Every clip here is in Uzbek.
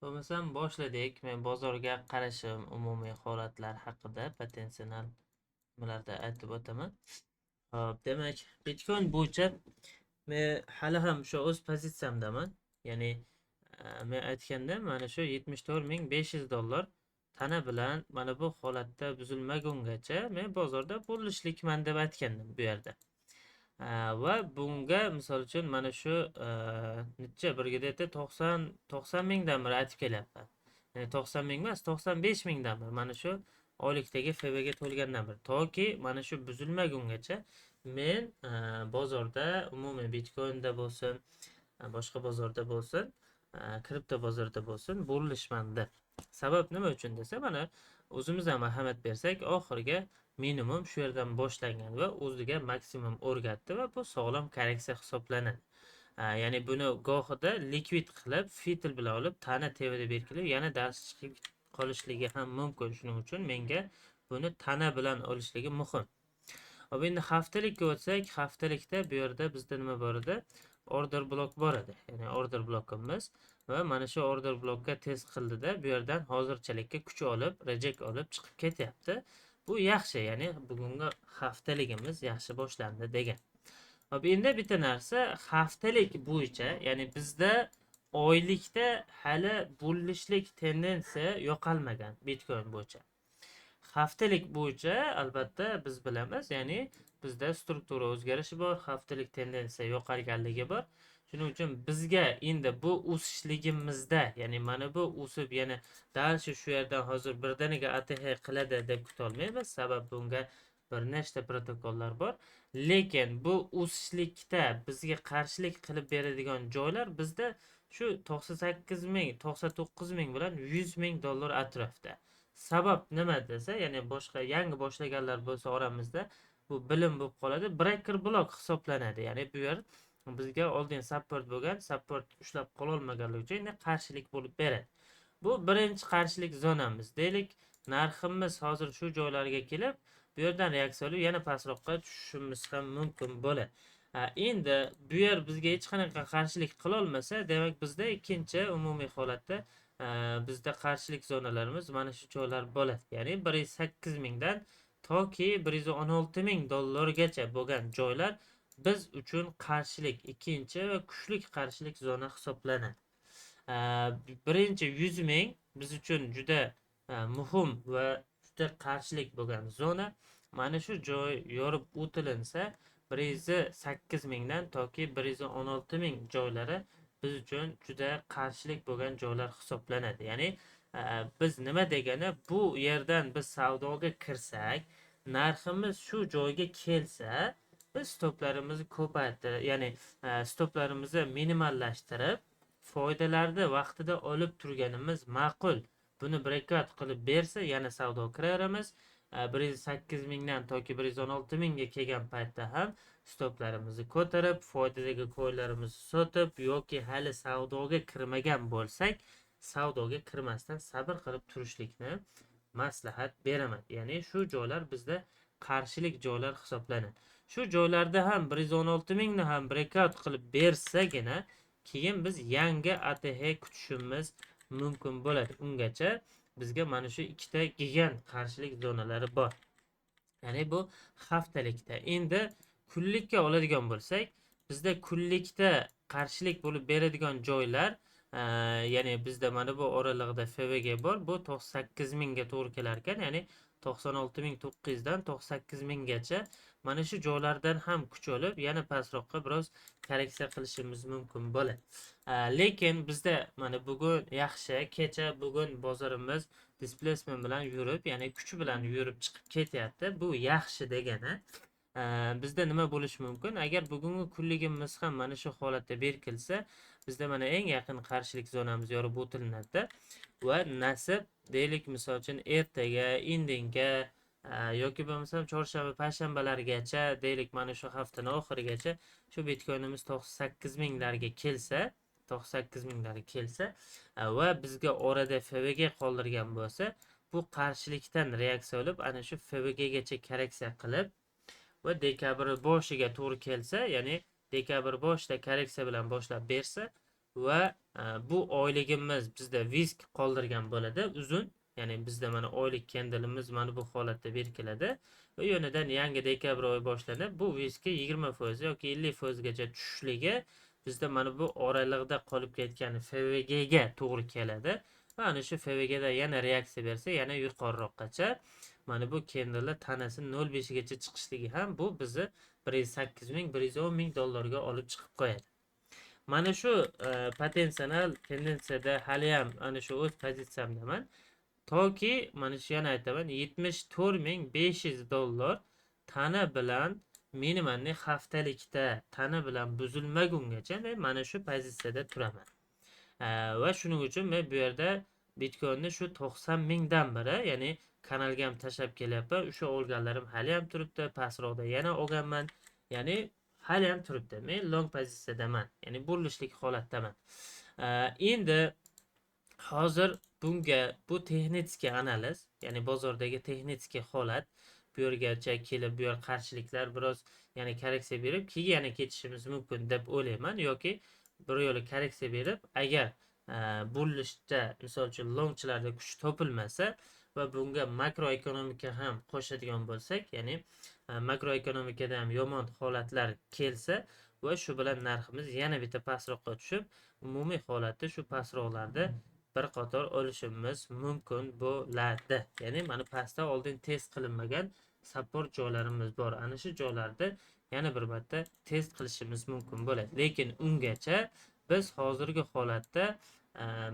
Bo'lmasam boshladik. Men bozorga qarashim, umumiy holatlar haqida potensial nimalarda aytib o'taman. Hop, demak, Bitcoin bo'yicha men hali ham o'sha o'z pozitsiyamdaman. Ya'ni men aytganda mana shu 74 500 dollar tana bilan mana bu holatda buzilmagungacha men bozorda bo'lishlikman deb aytgandim bu yerda. Va bunga misol uchun mana shu necha bir где-то 90 mingdan beri aytib kelyapman. Ya'ni 90 ming emas, 95 mingdan beri mana shu oylikdagi FVG to'lgandan beri toki mana shu buzilmagungacha men bozorda umumiy Bitcoinda bo'lsin, boshqa bozorda bo'lsin, kripto bozorda bo'lsin burilishman deb. Sabab nima uchun desa, mana o'zimiz ham ahamiyat bersak, oxirgi minimum shu yerdan boshlangan va o'ziga maksimum o'rgatdi va bu sog'lom korreksiya hisoblanadi. Ya'ni buni gohida likvid qilib, fitil bilan olib, tana tepada berkilib, yana dars chiqib qolishligi ham mumkin. Shuning uchun menga buni tana bilan olishligi muhim. Hop, endi haftalikka o'tsak, haftalikda bu yerda bizda nima bor edi? Order block bor edi. Ya'ni order blokimiz va mana shu order blokka test qildida, bu yerdan hozirchalikka kuch olib, reject olib chiqib ketyapti. Bu yaxshi, ya'ni bugungi haftaligimiz yaxshi boshlandi degan. Hop, endi bitta narsa haftalik bo'yicha, ya'ni bizda oylikda hali bullishlik tendensiya yo'qolmagan Bitcoin bo'yicha. Haftalik bo'yicha albatta biz bilamiz, ya'ni bizda struktura o'zgarishi bor, haftalik tendensiya yo'qolganligi bor. Shuning uchun bizga endi bu o'sishligimizda, ya'ni mana bu o'sib yana дальше shu yerdan hozir birdaniga ATH qiladi deb kutolmaymiz. Sabab bunga bir nechta protokollar bor. Lekin bu o'sishlikda bizga qarshilik qilib beradigan joylar bizda shu 98 ming, 99 ming bilan 100 ming dollar atrofida. Sabab nima desa, ya'ni boshqa yangi boshlaganlar bo'lsa oramizda, bu bilim bo'lib qoladi. Breaker block hisoblanadi. Ya'ni bu yer bizga oldin support bo'lgan, support ushlab qololmaganligi uchun endi qarshilik bo'lib beradi. Bu birinchi qarshilik zonamiz. Deylik, narximiz hozir shu joylarga kelib, bu yerdan reaksiya olib yana pastroqqa tushishimiz ham mumkin bo'ladi. Endi bu yer bizga hech qanaqa qarshilik qilolmasa, demak, bizda ikkinchi umumiy holatda bizda qarshilik zonalarimiz mana shu joylar bo'ladi. Ya'ni 108 mingdan toki 116 ming dollargacha bo'lgan joylar biz uchun qarshilik, ikkinchi va kuchli qarshilik zona hisoblanadi. Birinchi 100 ming biz uchun juda muhim va juda qarshilik bo'lgan zona. Mana shu joy yorib o'tilinsa, 108 mingdan toki 116 ming joylari biz uchun juda qarshilik bo'lgan joylar hisoblanadi. Ya'ni biz nima degani, bu yerdan biz savdoga kirsak, narximiz shu joyga kelsa, biz stoplarimizni ko'paytirib, ya'ni stoplarimizni minimallashtirib, foydalarni vaqtida olib turganimiz ma'qul. Buni breakout qilib bersa, yana savdo kiraveramiz. 108 mingdan toki 116 mingga kelgan paytda ham stoplarimizni ko'tarib, foydadagi coinlarimizni sotib yoki hali savdoga kirmagan bo'lsak, savdoga kirmasdan sabr qilib turishlikni maslahat beraman. Ya'ni shu joylar bizda qarshilik joylar hisoblanadi. Shu joylarda ham 116 mingni ham breakout qilib bersagina, keyin biz yangi ATH kutishimiz mumkin bo'ladi. Ungacha bizga mana shu ikkita gigant qarshilik zonalari bor. Ya'ni bu haftalikda. Endi kunlikka oladigan bo'lsak, bizda kunlikda qarshilik bo'lib beradigan joylar, ya'ni bizda mana bu oralig'ida FVG bor. Bu 98 mingga to'g'ri kelar ekan, ya'ni 96 900 dan 98 minggacha mana shu joylardan ham kuch olib, yana pastroqqa biroz korreksiya qilishimiz mumkin bo'ladi. Lekin bizda mana bugun yaxshi, kecha, bugun bozorimiz displacement bilan yurib, ya'ni kuch bilan yurib chiqib ketyapti. Bu yaxshi degani. Bizda nima bo'lishi mumkin? Agar bugungi kunligimiz ham mana shu holatda berkilsa, bizda mana eng yaqin qarshilik zonamiz yorib o'tilinadi va nasib, deylik, misol uchun ertaga, indinga yoki bo'lmasam chorshanba, payshanbalargacha, deylik, mana shu haftani oxirigacha shu Bitcoinimiz 98 minglarga kelsa, 98 minglarga kelsa va bizga orada FVG qoldirgan bo'lsa, bu qarshilikdan reaksiya olib, ana shu FVGgacha korreksiya qilib va dekabr boshiga to'g'ri kelsa, ya'ni dekabr boshida korreksiya bilan boshlab bersa va Va bu oyligimiz bizda wick qoldirgan bo'ladi uzun, ya'ni bizda mana oylik candleimiz mana bu holatda berkiladi va yonidan yangi dekabr oyi boshlanib, bu wickga 20% yoki 50% gacha tushishligi bizda mana bu oraliqda qolib ketgan FVG ga to'g'ri keladi. Va ana shu FVG da yana reaksiya bersa, yana yuqoriroqqacha mana bu candlelar tanasi 0.5 gacha chiqishligi ham bu bizni 108 ming, 110 ming dollarga olib chiqib qo'yadi. Mana shu potensial tendensiyada hali ham ana shu o'z pozitsiyamdaman. Toki mana shu yana aytaman, 74 500 dollar tana bilan minimalniy haftalikda tana bilan buzilmagungacha men mana shu pozitsiyada turaman. Va shuning uchun men bu yerda Bitcoinni shu 90 mingdan biri, ya'ni kanalga ham tashlab kelyapman. O'sha olganlarim hali ham turibdi, pastroqda yana olganman. Ya'ni hali ham turibdi. Men long pozitsiyadaman, ya'ni burilishlik holatdaman. Endi hozir bunga bu texnik analiz, ya'ni bozordagi texnik holat bu yergacha kelib, bu yer qarshiliklar biroz, ya'ni korreksiya berib, keyin yana ketishimiz mumkin deb o'ylayman yoki bir yo'la korreksiya berib, agar burilishda, misol uchun, longchilarda kuch topilmasa va bunga makroekonomika ham qo'shadigan bo'lsak, ya'ni makroekonomikada ham yomon holatlar kelsa va shu bilan narximiz yana bitta pastroqqa tushib, umumiy holatda shu pastroqlarda bir qator olishimiz mumkin bo'ladi. Ya'ni mana pastda oldin test qilinmagan support joylarimiz bor. Ana shu joylarda yana bir marta test qilishimiz mumkin bo'ladi. Lekin ungacha biz hozirgi holatda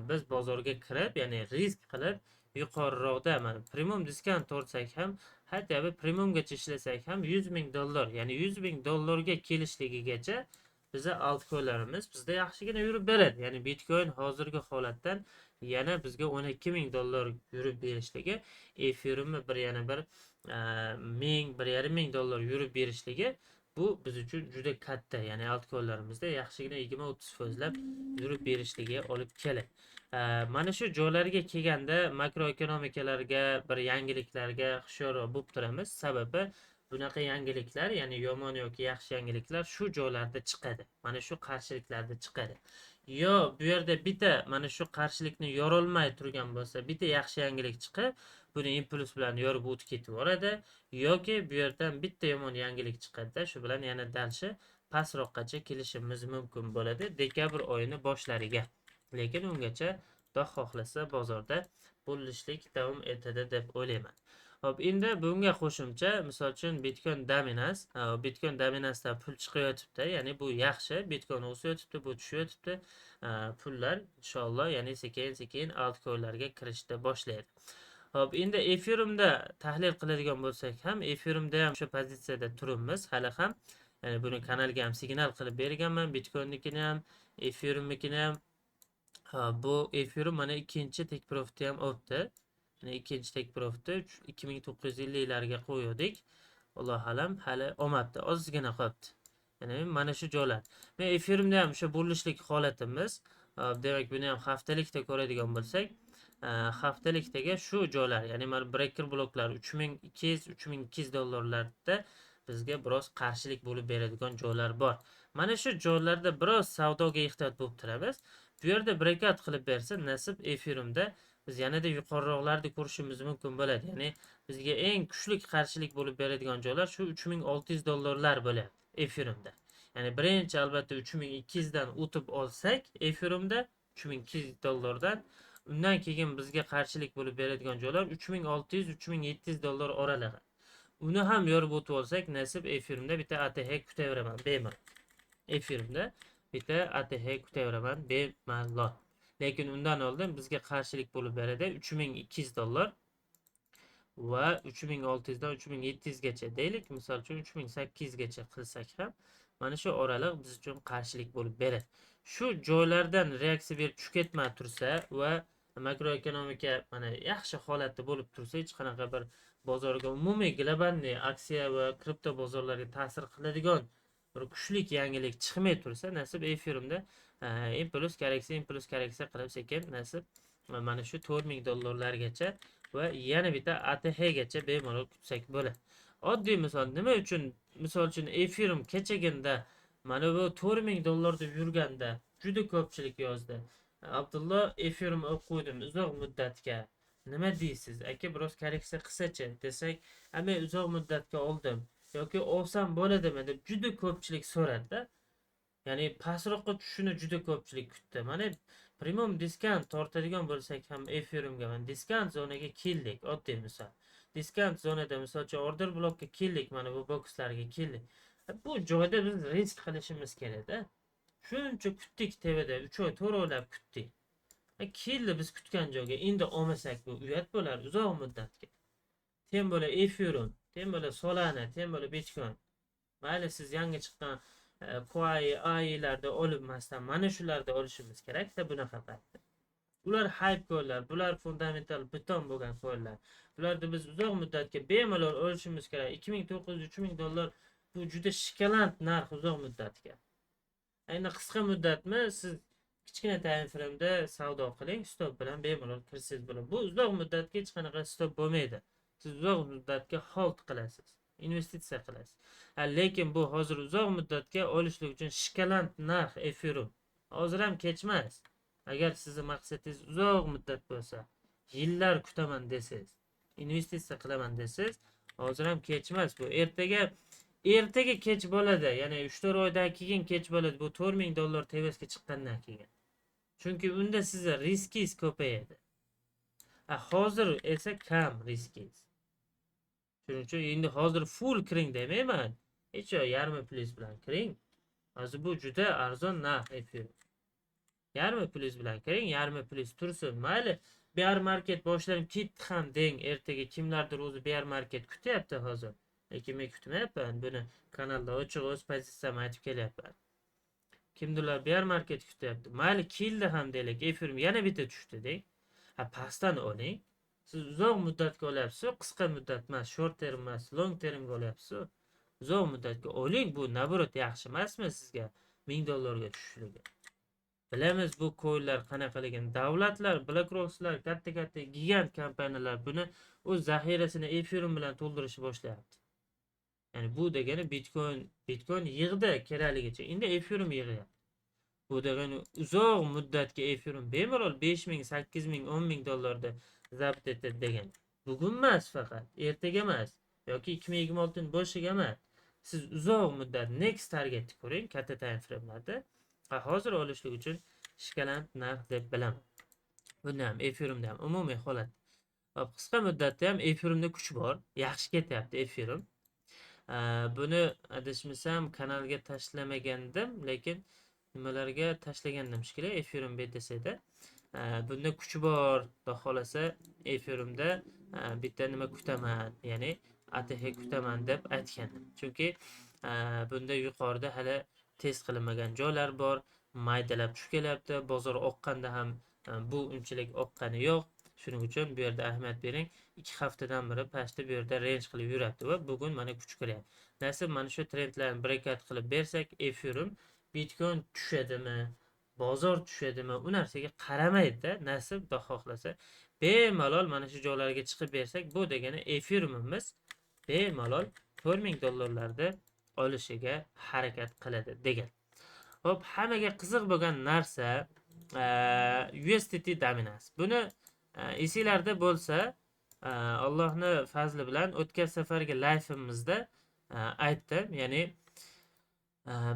biz bozorga kirib, ya'ni risk qilib, yuqoriroqda mana premium discount tortsak ham, hatto bir premiumgacha ishlasak ham 100 ming dollar, ya'ni 100 ming dollarga kelishligigacha biza altcoinlarimiz bizda yaxshigina yurib beradi. Ya'ni Bitcoin hozirgi holatdan yana bizga 12 ming dollar yurib berishligi, Ethereumni bir yana bir ming, 1,5 ming dollar yurib berishligi bu biz uchun juda katta, ya'ni altcoinlarimizda yaxshigina 20-30 foizlab yurib berishligiga olib keladi. Mana shu joylarga kelganda makroekonomikalarga, bir yangiliklarga hushyorroq bo'lib turamiz. Sababi bunaqa yangiliklar, ya'ni yomon yoki yaxshi yangiliklar shu joylarda chiqadi. Mana shu qarshiliklarda chiqadi. Yo bu yerda bitta mana shu qarshilikni yorolmay turgan bo'lsa, bitta yaxshi yangilik chiqib, buni impuls bilan yorib o'tib ketib yuboradi yoki bu yerdan bitta yomon yangilik chiqadida, shu bilan yana дальше pastroqqacha kelishimiz mumkin bo'ladi dekabr oyini boshlariga. Lekin ungacha Xudo xohlasa bozorda bo'lishlik davom etadi deb o'ylayman. Xo'p, endi bunga qo'shimcha, misol uchun, Bitcoin Dominance, Bitcoin Dominancedan pul chiqayotibdi, ya'ni bu yaxshi, Bitcoin o'sayotibdi, bu tushayotibdi. Pullar inshaalloh, ya'ni sekin-sekin altcoinlarga kirishni boshlaydi. Xo'p, endi Ethereumda tahlil qiladigan bo'lsak ham, Ethereumda ham o'sha pozitsiyada turibmiz hali ham. Ya'ni buni kanalga ham signal qilib berganman, Bitcoinnikini ham, Ethereumnikini ham. Ha, bu Ethereum mana ikkinchi take profitni ham olibdi. Mana ikkinchi take profitni 2950 larga qo'ydik. Allohu alam, hali olmabdi, ozgina qolibdi. Ya'ni mana shu joylar. Men Ethereumda ham o'sha burilishlik holatimiz. Demak, buni ham haftalikda ko'radigan bo'lsak, haftalikdagi shu joylar, ya'ni mana breaker bloklar 3200, 3200 dollarlarda bizga biroz qarshilik bo'lib beradigan joylar bor. Mana shu joylarda biroz savdoga ehtiyot bo'lib turamiz. Bu yerda breakout qilib bersa, nasib Ethereumda biz yanada yuqoriroqlarni ko'rishimiz mumkin bo'ladi. Ya'ni bizga eng kuchli qarshilik bo'lib beradigan joylar shu 3600 dollarlar bo'lyapti Ethereumda. Ya'ni birinchi albatta 3200 dan o'tib olsak Ethereumda 3200 dollardan, undan keyin bizga qarshilik bo'lib beradigan joylar 3600, 3700 dollar oralig'i. Uni ham yorib o'tib olsak, nasib Ethereumda bitta ATH kutaveraman bemalol. Ethereumda bitta ATH kutaveraman bemalol. Lekin undan oldin bizga qarshilik bo'lib beradi 3200 dollar va 3600 dan 3700 gacha deylik, misol uchun 3800 gacha qilsak ham mana shu oraliq biz uchun qarshilik bo'lib beradi. Shu joylardan reaksiya berib tushib ketmay tursa va makroekonomika mana yaxshi holatda bo'lib tursa, hech qanaqa bir bozorga, umumiy глобальный aksiya va kripto bozorlarga ta'sir qiladigan bir kuchli yangilik chiqmay tursa, nasib Ethereumda impuls korreksiya, impuls korreksiya qilib sekin nasib mana shu 4000 dollarlargacha va yana bitta ATH gacha bemalol kutsak bo'ladi. Oddiy misol, nima uchun, misol uchun, Ethereum kechaginda mana bu 4000 dollar deb yurganda Juda ko'pchilik yozdi. Abdullo, Ethereum olib qo'ydim uzoq muddatga. Nima deysiz? Aka, biroz korreksiya qilsachi desak, "A, men uzoq muddatga oldim yoki olsam bo'ladimi?" deb juda ko'pchilik so'radi-da. Ya'ni pastroqqa tushishini juda ko'pchilik kutdi. Mana premium discount tortadigan bo'lsak ham Ethereumga mana discount zonaga keldik, oddiy misol. Discount zonada, misol uchun, order blokka keldik, mana bu bokslarga keldik. Bu joyda biz risk qilishimiz kerak-da. Shuncha kutdik tepada, 3 oy, 4 oylab kutdik. Keldi biz kutgan joyga. Endi olmasak, bu uyat bo'lar uzoq muddatga. Тем более Ethereum, тем более Solana, тем более Bitcoin. Mayli, siz yangi chiqqan Quai, AI'larda olmasdan mana shularda olishimiz kerakda bunaqa paytda. Ular hype coinlar, bular fundamental beton bo'lgan coinlar. Bularni biz uzoq muddatga bemalol olishimiz kerak. 2900-3000 dollar bu juda шоколад narx uzoq muddatga. Endi qisqa muddatmi, siz kichkina time frame'da savdo qiling, stop bilan bemalol kirsangiz bo'ladi. Bu uzoq muddatga hech qanaqa stop bo'lmaydi. Siz uzoq muddatga hold qilasiz, investitsiya qilasiz. Ha, lekin bu hozir uzoq muddatga olishlik uchun шоколад narx Ethereum. Hozir ham kechmas. Agar sizni maqsadingiz uzoq muddat bo'lsa, yillar kutaman desangiz, investitsiya qilaman desangiz, hozir ham kechmas bu. Ertaga kech bo'ladi. Ya'ni 3-4 oydan keyin kech bo'ladi. Bu 4000 dollar tepasiga chiqqandan keyin. Chunki unda sizni riskingiz ko'payadi. A hozir esa kam riskingiz. Shuning uchun endi hozir full kiring demayman. Hech yo'q, yarmi plyus bilan kiring. Hozir bu juda arzon narx Ethereum. Yarmi plyus bilan kiring, yarmi plyus tursin. Mayli, bear market boshlanib ketdi ham deng. Ertaga kimlardir o'zi bear market kutyapti hozir. Lekin men kutmayapman. Buni kanalda ochiq o'z pozitsiyamni aytib kelyapman. Kimdirlar bear market kutyapti. Mayli, keldi ham deylik. Ethereum yana bitta tushdi deng. Ha, pastdan oling. Siz uzoq muddatga olyapsiz, qisqa muddat emas, short term emas, long termga olyapsiz. Uzoq muddatga oling, bu наоборот yaxshi emasmi sizga 1000 dollarga tushishligi? Bilamiz bu coinlar qanaqaligini. Davlatlar, BlackRocklar, katta-katta gigant kompaniyalar buni o'z zaxirasini Ethereum bilan to'ldirishni boshlayapti. Ya'ni bu degani Bitcoin yig'di kerakligicha. Endi Ethereum yig'yapti. Bu degani uzoq muddatga Ethereum bemalol 5000, 8000, 10 000 dollarda zabt etadi degan. Bugun emas faqat, ertaga emas yoki 2026 boshiga emas. Siz uzoq muddat next targetni ko'ring katta time frame'larda. Ha, hozir olishlik uchun шоколад narx deb bilaman. Bunda ham, Ethereumda ham umumiy holat. Hop, qisqa muddatda ham Ethereumda kuch bor. Yaxshi ketyapti Ethereum. Buni adashmasam kanalga tashlamagandim, lekin nimalarga tashlagandim shekilli Ethereum BTC'da. Bunda kuch bor, xudo xolasa Ethereumda bitta nima kutaman, ya'ni ATH kutaman deb aytgandim. Chunki bunda yuqorida hali test qilinmagan joylar bor, maydalab tushib kelyapti. Bozor oqqanda ham bu unchalik oqqani yo'q. Shuning uchun bu yerda ahamiyat bering. 2 haftadan beri pastda bu yerda range qilib yuribdi va bugun mana kuch kiryapti. Nasib mana shu trendlarni breakout qilib bersak, Ethereum Bitcoin tushadimi, bozor tushadimi, u narsaga qaramaydi-da. Nasib, xudo xohlasa, bemalol mana shu joylarga chiqib bersak, bu degani Ethereumimiz bemalol 4000 dollarlarda olishiga harakat qiladi degan. Xo'p, hammaga qiziq bo'lgan narsa USDT dominance. Buni esinglarda bo'lsa, Allohni fazli bilan o'tgan safargi live'imizda aytdim, ya'ni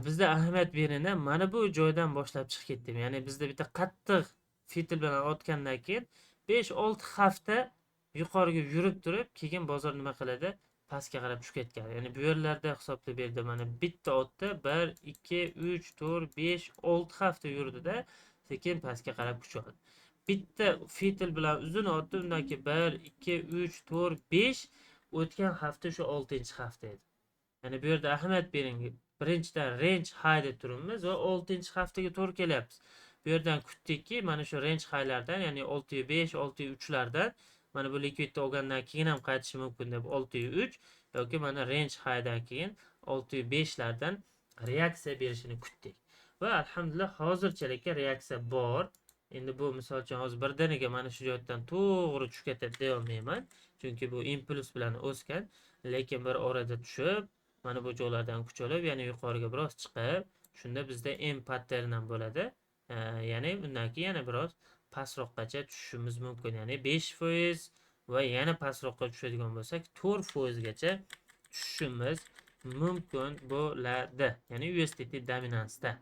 bizda ahamiyat berini mana bu joydan boshlab chiqib ketdim. Ya'ni bizda bitta qattiq fitil bilan otgandan keyin 5-6 hafta yuqoriga yurib turib, keyin bozor nima qiladi? Pastga qarab tushib ketgan. Ya'ni bu yerlarda hisoblab berdi. Mana bitta otdi, 1, 2, 3, 4, 5, 6 hafta yurdida, sekin pastga qarab kuch oldi. Bitta fitil bilan uzun otdi, undan keyin 1, 2, 3, 4, 5, o'tgan hafta shu 6-hafta edi. Ya'ni bu yerda ahamiyat bering. Birinchidan range high deb turibmiz va 6-haftaga to'g'ri kelyapmiz. Bu yerdan kutdikki, mana shu range highlardan, ya'ni 6.5, 6.3 lardan mana bu likvidni olgandan keyin ham qaytishi mumkin deb 6.3 yoki mana range highdan keyin 6.5 lardan reaksiya berishini kutdik. Va alhamdulillah hozirchalik reaksiya bor. Endi bu, misol uchun, hozir birdaniga mana shu joydan to'g'ri tushib ketadi deya olmayman. Chunki bu impuls bilan o'sgan, lekin bir orada tushib, mana bu joylardan kuch olib, ya'ni yuqoriga biroz chiqib, shunda bizda M pattern ham bo'ladi. Ya'ni bundan keyin yana biroz pastroqqacha tushishimiz mumkin. Ya'ni 5% va yana pastroqqa tushadigan bo'lsak, 4% gacha tushishimiz mumkin bo'ladi. Ya'ni USDT dominansda.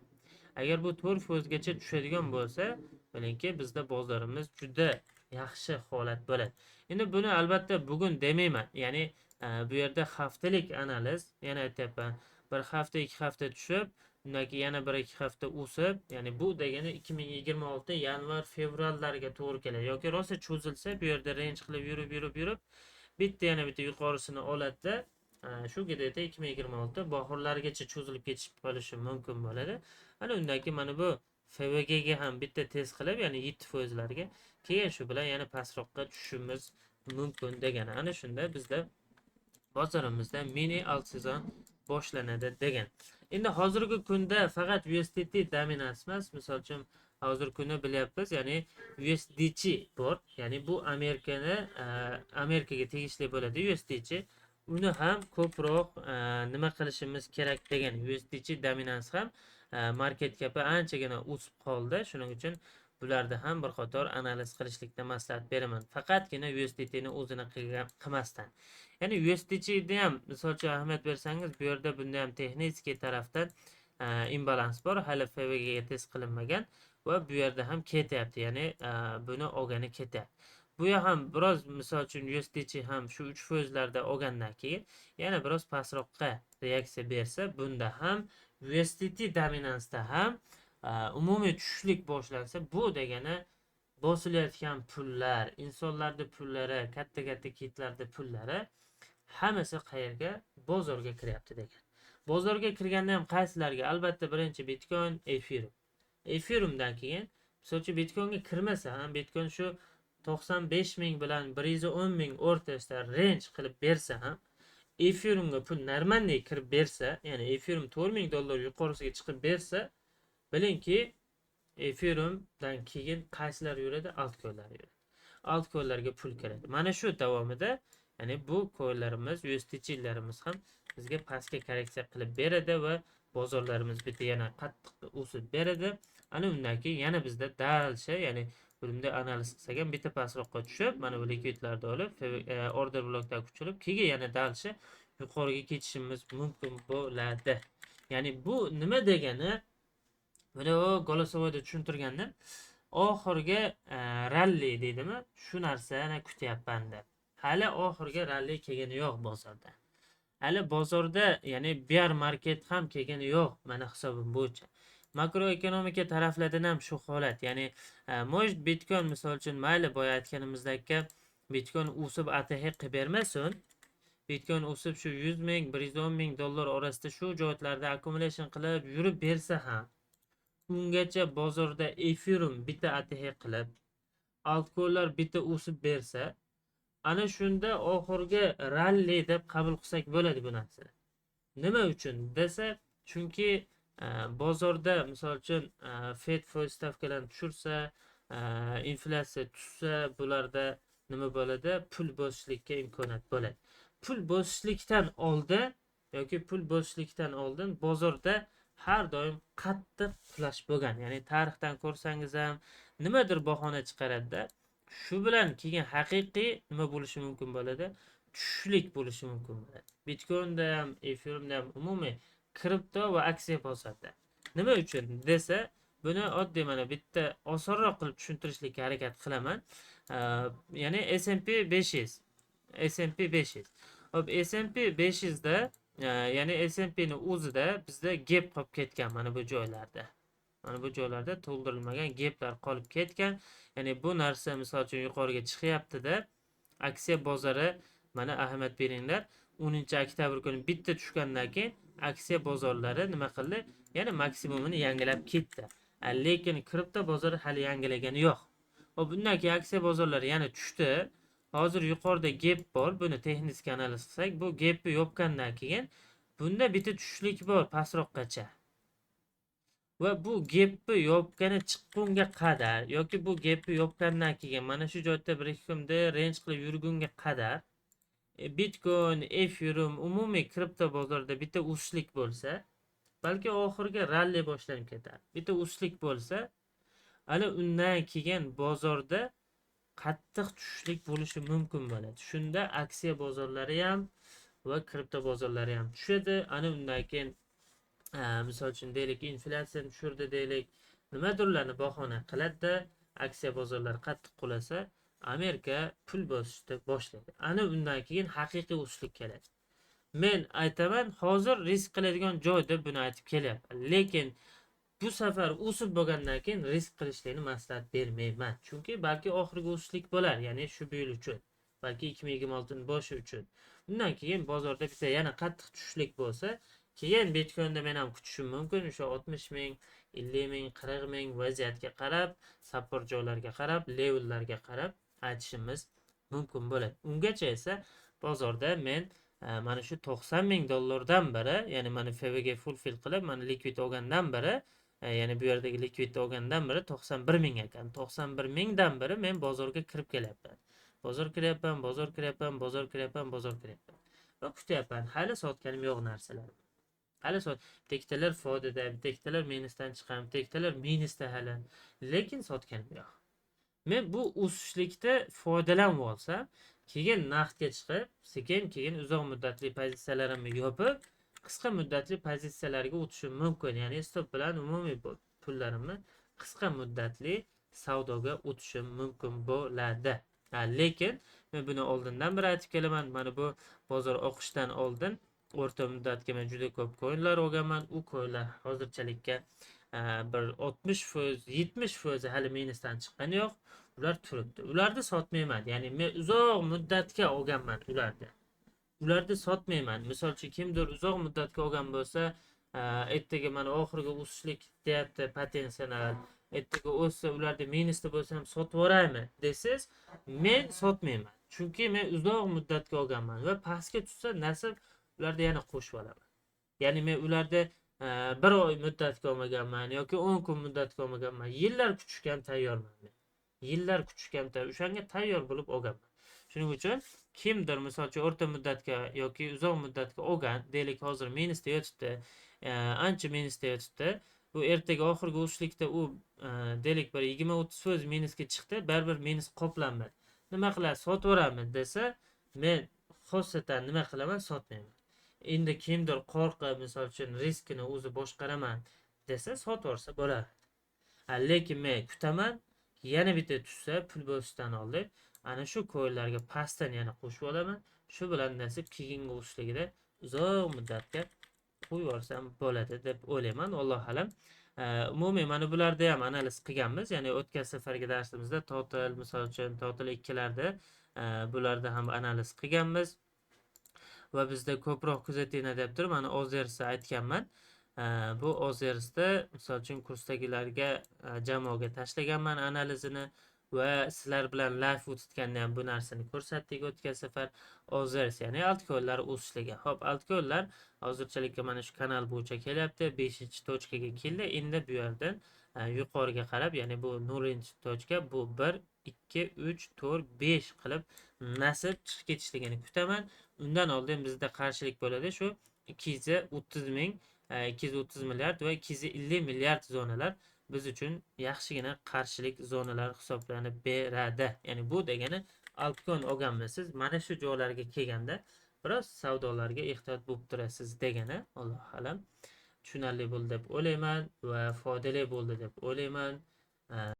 Agar bu 4% gacha tushadigan bo'lsa, bilingki, bizda bozorimiz juda yaxshi holat bo'ladi. Endi buni albatta bugun demayman. Ya'ni bu yerda haftalik analiz, yana aytyapman, bir hafta, 2 hafta tushib, undan keyin yana 1-2 hafta o'sib, ya'ni bu degani 2026 yanvar, fevrallarga to'g'ri keladi. Yoki rosa cho'zilsa, bu yerda range qilib yurib, yurib, yurib, bitta yana bitta yuqorisini oladida, shu где-то 2026 bahorlargacha cho'zilib ketishib qolishi mumkin bo'ladi. Ana undan keyin mana bu FVG ga ham bitta test qilib, ya'ni 7%larga, keyin shu bilan yana pastroqqa tushishimiz mumkin degani. Ana shunda bizda bozorimizda mini alt sezon boshlanadi degan. Endi hozirgi kunda faqat USDT dominans emas, misol uchun hozirgi kunda bilyapmiz, ya'ni USDC bor, ya'ni bu Amerikaga tegishli bo'ladi USDC. Uni ham ko'proq nima qilishimiz kerak degan. USDC dominans ham market cap'i anchagina o'sib qoldi. Shuning uchun bularda ham bir qator analiz qilishlikni maslahat beraman. Faqatgina USDT ni o'zini qilmasdan. Ya'ni USDC ni ham misol uchun ahamiyat bersangiz, bu yerda bunda ham texnik tarafdan imbalans bor, hali FVG ga test qilinmagan va bu yerda ham ketyapti, ya'ni buni olgani ketyapti. Bu ham biroz misol uchun USDC ham shu 3%larda olgandan keyin yana biroz pastroqqa reaksiya bersa, bunda ham USDT dominansda ham umumiy tushishlik boshlansa, bu degani bosilayotgan pullar, insonlarning pullari, katta-katta kitlarning pullari hammasi qayerga? Bozorga kiryapti degan. Bozorga kirganda ham qaysilarga? Albatta birinchi Bitcoin, Ethereum. Ethereumdan keyin misol uchun Bitcoinga kirmasa ham, Bitcoin shu 95 ming bilan 110 ming o'rtasida range qilib bersa ham, Ethereumga pul нормальный kirib bersa, ya'ni Ethereum 4000 dollar yuqorisiga chiqib bersa, bilingki, Ethereumdan keyin qaysilar yuradi? Altcoinlar yuradi. Altcoinlarga pul kiradi. Mana shu davomida, ya'ni bu coinlarimiz, USDC'larimiz ham bizga pastga korreksiya qilib beradi va bozorlarimiz bitta yana qattiq o'sib beradi. Ana undan keyin yana bizda дальше, ya'ni bunda analiz qilsak ham bitta pastroqqa tushib, mana bu likvidlarni olib, order blokdan kuchilib, keyin yana дальше yuqoriga ketishimiz mumkin bo'ladi. Ya'ni bu nima degani? Buni u голосовойda tushuntirgandim. Oxirgi ralli deydimi? Shu narsani kutyapman deb. Hali oxirgi ralli kelgani yo'q bozorda. Hali bozorda, ya'ni bear market ham kelgani yo'q mani hisobim bo'yicha. Makroekonomika taraflardan ham shu holat. Ya'ni может, Bitcoin misol uchun mayli boya aytganimizdek Bitcoin o'sib ATH qilib bermasin. Bitcoin o'sib shu 100 ming, 110 ming dollar orasida shu joylarda accumulation qilib yurib bersa ham, ungacha bozorda Ethereum bitta ATH qilib, altcoinlar bitta o'sib bersa, ana shunda oxirgi ralli deb qabul qilsak bo'ladi bu narsani. Nima uchun desa, chunki bozorda misol uchun Fed foiz stavkalarini tushirsa, inflyatsiya tushsa, bularda nima bo'ladi? Pul bosishlikka imkoniyat bo'ladi. Pul bosishlikdan oldin yoki pul bosishlikdan oldin bozorda har doim qattiq qulash bo'lgan. Ya'ni tarixdan ko'rsangiz ham nimadir bahona chiqaradida, shu bilan keyin haqiqiy nima bo'lishi mumkin bo'ladi? Tushishlik bo'lishi mumkin bo'ladi. Bitcoinda ham, Ethereumda ham, umumiy kripto va aksiya bozorida. Nima uchun desa, buni oddiy mana bitta osonroq qilib tushuntirishlikka harakat qilaman. Ya'ni S&P 500. S&P 500. Hop, S&P 500 da, ya'ni S&P ni o'zida bizda gap qolib ketgan mana bu joylarda. Mana bu joylarda to'ldirilmagan gaplar qolib ketgan. Ya'ni bu narsa misol uchun yuqoriga chiqyapti-da. Aksiya bozori, mana ahamiyat beringlar. 10-oktyabr kuni bitta tushgandan keyin aksiya bozorlari nima qildi? Yana maksimumini yangilab ketdi. Lekin kripto bozori hali yangilagani yo'q. Hop, bundan keyin aksiya bozorlari yana tushdi. Hozir yuqorida gap bor. Buni texnik analiz qilsak, bu gapni yopgandan keyin bunda bitta tushishlik bor pastroqqacha. Va bu gapni yopgani chiqqunga qadar yoki bu gapni yopgandan keyin mana shu joyda 1-2 kunda range qilib yurgunga qadar Bitcoin, Ethereum, umumiy kripto bozorida bitta o'sishlik bo'lsa, balki oxirgi ralli boshlanib ketar. Bitta o'sishlik bo'lsa, Ana undan keyin bozorda qattiq tushishlik bo'lishi mumkin bo'ladi. Shunda aksiya bozorlari ham va kripto bozorlari ham tushadi. Ana undan keyin misol uchun deylik, inflyatsiyani tushirdi deylik, nimadirlarni bahona qiladi-da, aksiya bozorlari qattiq qulasa, Amerika pul bosishni boshlaydi. Ana undan keyin haqiqiy o'sishlik keladi. Men aytaman, hozir risk qiladigan joy deb buni aytib kelyapman. Lekin bu safar o'sib bo'lgandan keyin risk qilishlikni maslahat bermayman. Chunki balki oxirgi o'sishlik bo'lar, ya'ni shu bu yil uchun, balki 2026 boshi uchun. Undan keyin bozorda bitta yana qattiq tushishlik bo'lsa, keyin Bitcoinda men ham kutishim mumkin o'sha 60 ming, 50 ming, 40 ming vaziyatga qarab, support joylarga qarab, levellarga qarab aytishimiz mumkin bo'ladi. Ungacha esa bozorda men mana shu 90 ming dollardan biri, ya'ni mana FVG fulfill qilib, mana likvid olgandan biri, ya'ni bu yerdagi likvidni olgandan biri 91 ming ekan. 91 mingdan biri men bozorga kirib kelyapman. Bozor kiryapman, bozor kiryapman, bozor kiryapman, bozor kiryapman. Va kutyapman. Hali sotganim yo'q narsalarni. Hali sot, bitta foydada, bitta minusdan chiqqan, bitta minusda hali. Lekin sotganim yo'q. Men bu o'sishlikda foydalanib olsam, keyin naqdga chiqib, sekin keyin uzoq muddatli pozitsiyalarimni yopib, qisqa muddatli pozitsiyalarga o'tishim mumkin. Ya'ni stop bilan umumiy pullarimni qisqa muddatli savdoga o'tishim mumkin bo'ladi. Lekin men buni oldindan bir aytib kelaman. Mana bu bozor oqishdan oldin o'rta muddatga men juda ko'p coinlar olganman. U coinlar hozirchalikka bir 60%, 70% hali minusdan chiqqani yo'q. Ular turibdi. Ularni sotmayman. Ya'ni men uzoq muddatga olganman ularni. Ularni sotmayman. Misol uchun kimdir uzoq muddatga olgan bo'lsa, ertaga mana oxirgi o'sishlik deyapti potensial. Ertaga o'ssa ularda minusda bo'lsa ham sotib yuboraymi desangiz, men sotmayman. Chunki men uzoq muddatga olganman va pastga tushsa nasib ularda yana qo'shib olaman. Ya'ni men ularda bir oy muddatga olmaganman yoki 10 kun muddatga olmaganman. Yillar kutishga ham tayyorman men. Yillar kutishga ham tayyor. O'shanga tayyor bo'lib olganman. Shuning uchun kimdir misol uchun o'rta muddatga yoki uzoq muddatga olgan, deylik hozir minusda yotibdi, ancha minusda yotibdi. Bu ertaga oxirgi o'sishlikda u deylik bir 20-30% minusga chiqdi, baribir minus qoplanmadi. Nima qiladi? Sotib yuboramiz desa, men xossatan nima qilaman? Sotmayman. Endi kimdir qo'rqib, misol uchun riskini o'zi boshqaraman desa, sotib yuborsa bo'ladi. Lekin men kutaman, yana bitta tushsa pul bosishdan oldin ana shu coinlarga pastdan yana qo'shib olaman. Shu bilan nasib keyingi o'sishligida uzoq muddatga qo'yib yuborsam bo'ladi deb o'ylayman. Allohu alam. Umumiy mana bularda ham analiz qilganmiz. Ya'ni o'tgan safargi darsimizda total, misol uchun total 2larda bularda ham analiz qilganmiz. Va bizda ko'proq kuzatinglar deb turib, mana Ozersda aytganman. Bu Ozersda misol uchun kursdagilarga jamoaga tashlaganman analizini va sizlar bilan live o'tganda ham bu narsani ko'rsatdik o'tgan safar. Ozers, ya'ni altcoinlar o'sishligi. Xo'p, altcoinlar hozirchalikka mana shu kanal bo'yicha kelyapti. 5-tochkaga keldi. Endi bu yerdan yuqoriga qarab, ya'ni bu 0-tochka, bu 1, 2, 3, 4, 5 qilib nasib chiqib ketishligini kutaman. Undan oldin bizda qarshilik bo'ladi. Shu 230 ming, 230 milliard va 250 milliard zonalar biz uchun yaxshigina qarshilik zonalari hisoblanib beradi. Ya'ni bu degani altcoin olganmisiz, mana shu joylarga kelganda biroz savdolarga ehtiyot bo'lib turasiz degani. Allohu alam. Tushunarli bo'ldi deb o'ylayman va foydali bo'ldi deb o'ylayman.